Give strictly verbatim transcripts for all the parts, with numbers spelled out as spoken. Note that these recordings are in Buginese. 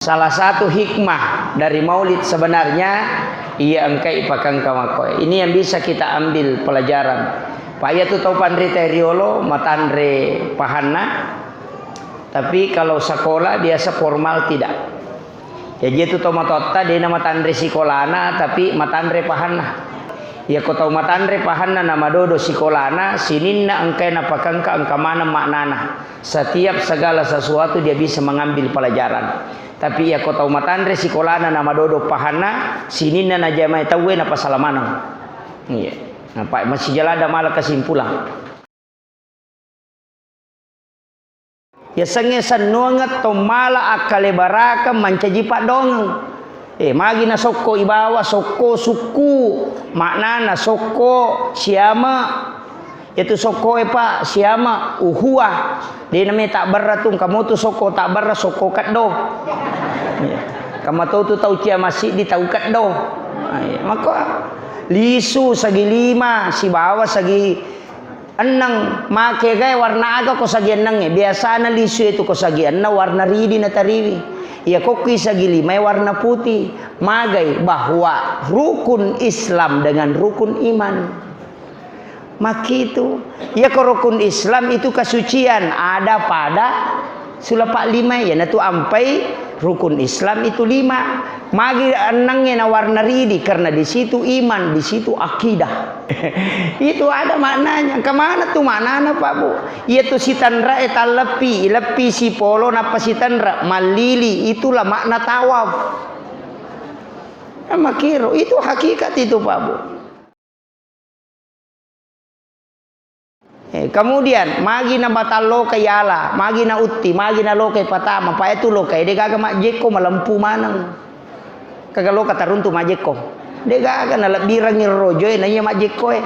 Salah satu hikmah dari maulid sebenarnya, iya engkai pakengka makkoe. Ini yang bisa kita ambil pelajaran. Pa iyatu tau panrita riolo matanre pahanna, tapi kalau sekolah biasa formal tidak. Jaji itu tau matoatta dena matanre sikolana, tapi matanre pahanna. Iyako tau matanre pahanna na madodo sikolana, sininna engkae napakengka engka maneng maknana. Setiap segala sesuatu dia bisa mengambil pelajaran. Tapi iyako tau matanre sikolana na madodo pahanna, sininna najamai tauwe napasala maneng. Iya. Napa masih jalan ada malah kesimpulan. Yasengnge sennuangeng to mala akkalebarakeng mancaji paddoangeng. Eh, magi nasokko ibawa, sokko sukku, maknana sokko siama. Yatu sokko e, Pak, siama uhuwa. De name tabbarra tu, engka motu sokko tabbarra, sokko keddo. Iya. Kamato tu tau cia massiddi tau keddo. Iya, mako lisu sagi lima, sibawa sagi enneng, make gae warna aga ko sagi ennengnge? Biasana lisu itu ko sagi enneng warna ridi natariwi. Iya, ko kui sagi lima warna putih. Magai bahwa rukun Islam dengan rukun iman. Makitu. Iya, ko rukun Islam itu kesucian ada pada sulapa lima, iyanatu ampai rukun Islam itu lima. Magi ennengnge na warna ridi, karena di situ iman, di situ akidah. Itu ada maknanya. Kemana tuh maknana, Pak Bu? Iya tuh sitanra e tallepi, ileppi sipolo nappa sitanra, mallili, itulah makna tawaf. Nah, makiro, itu hakikat itu, Pak Bu. Eh, kemudian, magi na batalloka yala, magi na utti, magi na lokai patama, pa itu lokai, de gaga majjekko malempu maneng. Kaga loka taruntu majjekko. De gaga na lebbirangi rojoe na iya majjekkoe.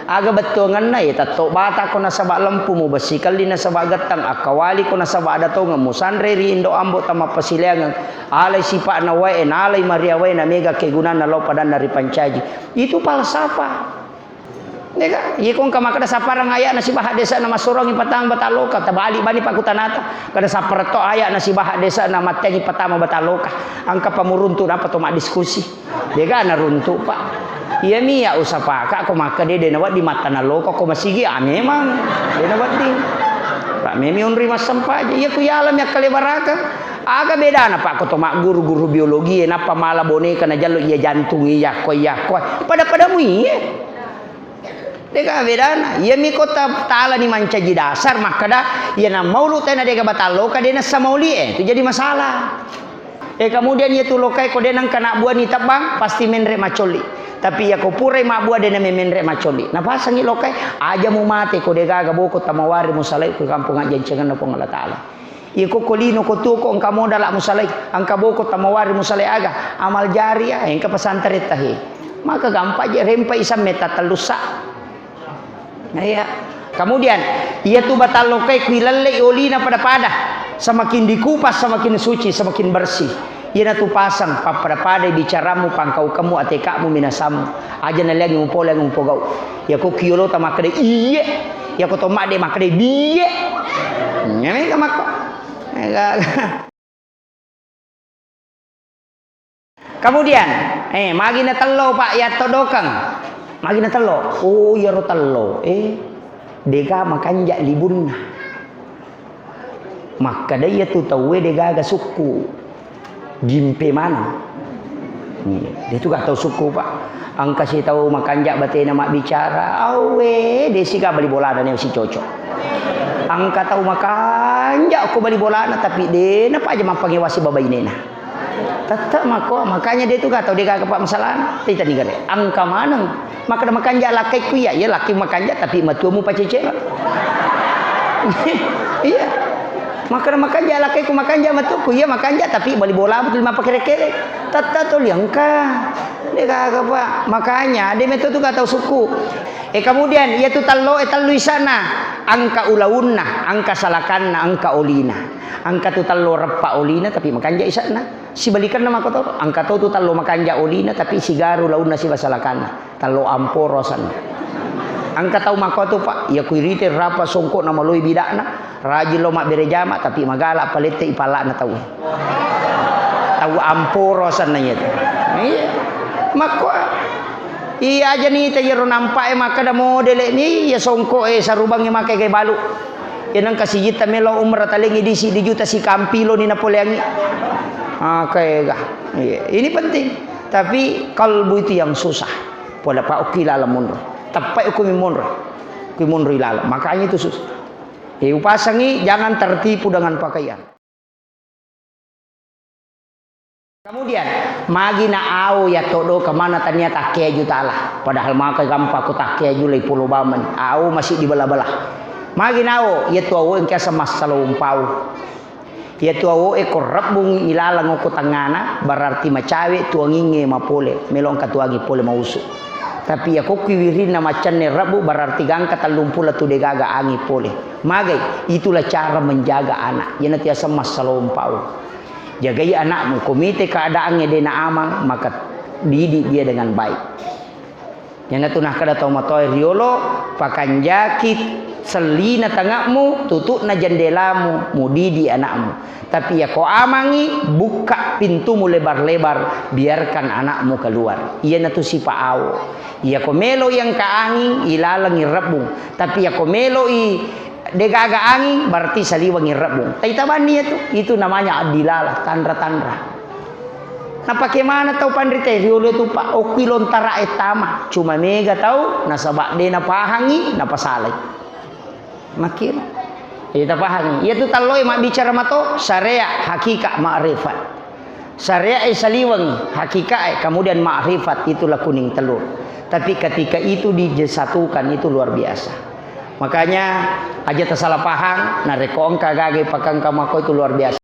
Aga bettuangenna, eh, tetto bata ko nasaba lempu mu bessi kelli nasaba gettang, akkawali ko nasaba ada tongeng mu sanre ri indo ambo tama pasileangeng, alai sipa'na wae, nalai maria wae, na mega kegunanna lao padanna ripancaji. Itu falsafah. Dega, iya ko engka makkeda sappareng aya'na sibawa haddese'na massuroangngi patama batalloka, tabali bani pakkutanata. Kada sappareng to aya'na sibawa haddese'na matteangngi patama batalloka. Engka pamuruntu napa to maddiskusi. Dega naruntu, Pak. Iya mi ya usapaka ko makkeda de nawedding mattanalloka ko masigi, ah, memang de nawedding. Pak, memi unri massempaja. Iya ku yalami akkalebarakeng. Aga bedana, Pak, ko to magguru-guru biologi e nappa mala boneka najallo iya jantung iya ko iya ko. Pada-pada mu iye. Dega bedana. Iyami ko ta-, talani mancaji dasar makkeda, iyana maulu tena dega batalloka, de nassa mauli e, itu jadi masalah. E, kemudian iya tu lokai ko de nengka nabbuani tebbang, pasti menre macolli. Tapi iya ko purai mabbua de name menre macolli. Napasangi lokai, aja mu mate ko de gaga boko tamawari musalai ko kampung ajjancengenna Puang Allah Taala. Iya ko, ko lino ko tuo ko engka modala musalai, engka boko tamawari musalai aga, amal jariah, engka pesantren tahe. Maka gampang je rempai samme tattellussa. Iya. Kemudian, iya tu batallokai kui lellei olina pada-pada. Semakin dikupas, semakin suci, semakin bersih. Iyana tu pasang, pappada-padai bicaramu, pangkaukemmu, atekamu, minasammu. Aja naleangi mupole, mupogau. Iya ko kiolota makkeda, iye. Iya ko to madde makkeda, biye. Nyamega makko. Ega. Kemudian, eh, magi na tello, Pak, yatto dokeng. Magi na tello. Oh, iyaro tello. Eh, dega makanja libunna. Makkeda iya tu tauwe degaga sukku. Gimpe maneng. Iya, de tu ga tau sukku, Pak. Engka sitau makanja batena mabbicara, awe, de siga bali bolana ne sicocok. Engka tau makanja ko bali bolana, tapi de napa aja mappangewasi babainena. Tette makko, makanya de tu ga tau degaga, Pak, masalahna. Titani gare. Engka maneng. Makkeda makanja lakkaikku iya, iya lakki makanja tapi matuamu pacecela. Iya. Makkeda makanja lakkaikku makanja matuaku iya makanja tapi bali bola betul mapakere-kere. Tetta tuli engka. De gaga, Pak. Makanya de meto tu ga tau sukku. E, kemudian iya tu tello e tellu isana. Engka ulaunna, engka salakanna, engka olina. Engka tu tello reppa olina tapi makanja isana. Sibalikanna makkotoro, engka to tu tello makanja olina, tapi sigaru launna sibawa salakanna, tello amporo asenna. Engka tau makkotu, Pak, iya kuirite rapa songko na maloi bidakna, rajin lo mabbere jama, tapi magala palette ipallakna tau. Amporo asenna iyatu. Iya. Makko iya aja nita iyaro nampa'e makkeda modele ni iya songko e sarubang e make gai balu. Iya nengka sijitta melo umrah talengi disi di juta sikampilo ni napoleangi. Oke ga. Iya. Ini penting. Tapi kalbu itu yang susah. Pola pa ukki laleng monro. Teppai ukumi monro. Ukki monro ilalang. Makanya itu susah. Eh, upasangi jangan tertipu dengan pakaian. Kemudian, magi na ao ya todo kemana tania takkeaju tala. Padahal maka gampang ko takkeaju lai pulo bameng. Ao masih dibela-bela. Magi na ao, ya tu ao engka sama salompau. Ya tu ao e ko rebbung ilaleng ko tengana, berarti macawe tuanginge mapole, melong katuangi pole mausu. Tapi ya kokki wirinna maccenne rebbu, berarti gangka tellung pulo tu degaga angi pole. Magai, itulah cara menjaga anak. Iyana tiaseng massalompau. Jagai anakmu, komite keadaannya dena amang, maka didik dia dengan baik. Iyanatu nakkeda tau matoa riolo, pakanjaki sellina tange'mu, tutu'na jendelamu, mudidi anakmu. Tapi iyako amangi, bukka pintumu lebar-lebar, biarkan anakmu keluar. Iyanatu sipa awo. Iyako melo i engka anging, ilalengi rebbung. Tapi iyako melo i degaga anging, berarti saliwengi rebbung. Taitabanni iyatu, itu namanya addilalah, tanra-tanra. Napake mana tau panrita riolo itu, Pak, okki lontara e tama. Cuma mega tau, nasaba de napahangi, napasalai. Makkiro. Jadi tapahangi. Iyatu talloe mabbicara mato, syariat, hakikat, makrifat. Syariat e saliwengi, hakikat e, kemudian makrifat, itulah kuning telur. Tapi ketika itu disatukan, itu luar biasa. Makanya aja tasalah paham, narekko engka gaga pakangka mako itu luar biasa.